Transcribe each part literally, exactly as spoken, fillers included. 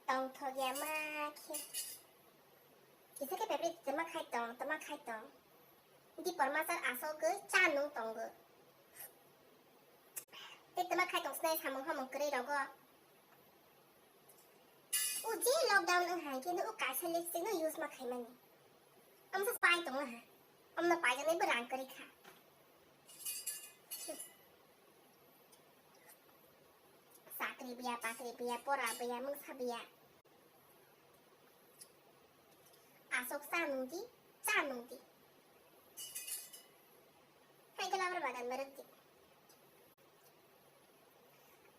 Tongthok ya ma khe. Kisa khe pepri tama khai tong, tama khai tong. Dipor masar asogwi cha nung tongo. Tei tama khai tong sinai samung hamung kwrwi rogo. O je lockdown wng hai khe no o kaisa lipstick no use ma khaimani. Amsa pai tong ha. Amno paijaknai bo rang kwrwi kha. Chakri biya, pakri biya, pora biya, mungsa biya. Asok cha nung di, cha nung di. Hai khe labar bagan barok di.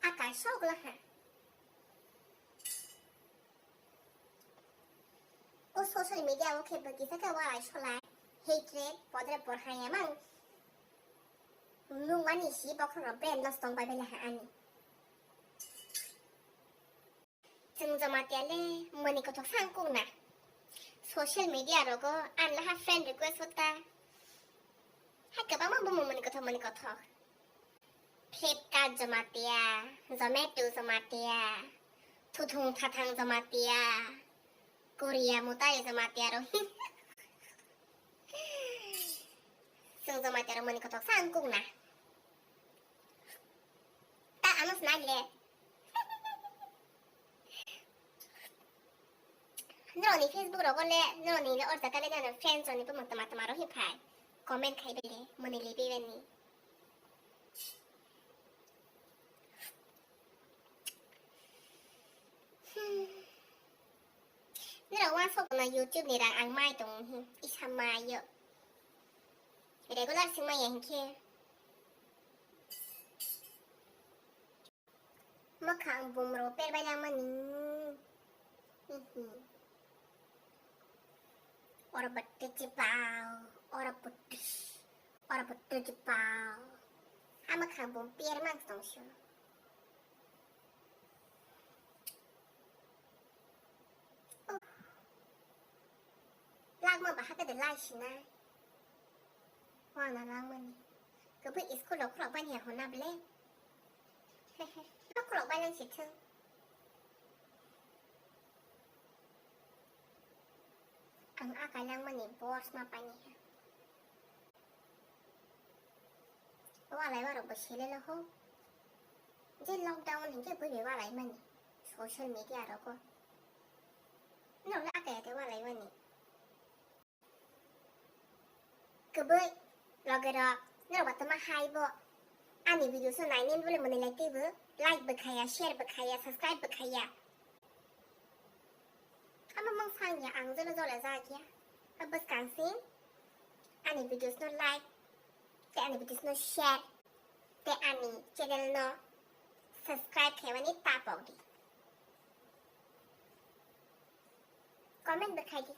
Akai sok la ha. O social media o khe bo kisa khe walai solai. Hatred, podre por hai emang. Nung mani si bokhorok brain loss tong bai bele ha ani. Chwng Jamatia le mani kothok sa wngkuk na. Social media rogo ang laha friend request hota. Hai kwbangma bumung mani kothok mani kothok. Flipkart Jamatia, Zomato Jamatia, Thuthung Thathang Jamatia, Korea Mutai Jamatia ro. Chwng Jamatia ro mani kothok sa wngkuk na. Ta ano snai le. Norokni Facebook rogo le, norokni le or jaga le nang friends rokni bumung tama tama rohi phai. Comment khai bele, mani libi bani. Hmm. Norok uansuk na YouTube ni rang ang mai tongo hi, isa mai yo. Regular sing maya hinkhe. Mwkhang bumro per bai langmani. Hihi. Oro bwtwi chipao, oro bwtwi, oro bwtwi chipao. Ha mwkhang bum per mang tongso. Uff. Lakma bahai khe de lai sinai. Wana langmani. Kwbwi school rok khulok bani ya honna ble. Hehe. Khulok bai lang si thung. Ang akai langmani boss ma pani ha. Walai warok bo selelo ho. Je lockdown hinkhe bui bai walai mani. Social media rogo. Norok le akai ate walai mani. Kwbwi loge rok norok ba tama hai bo. Ani videos no naini bole mwnwi lai teibo like bo khaya, share bo khaya, subscribe bo khaya. Amo mung sang ya ang jolo jole jak ya. Bwskang sing ani videos no like, tei ani videos no share, tei ani channel no subscribe khaimani ta pok di. Comment bo khai di.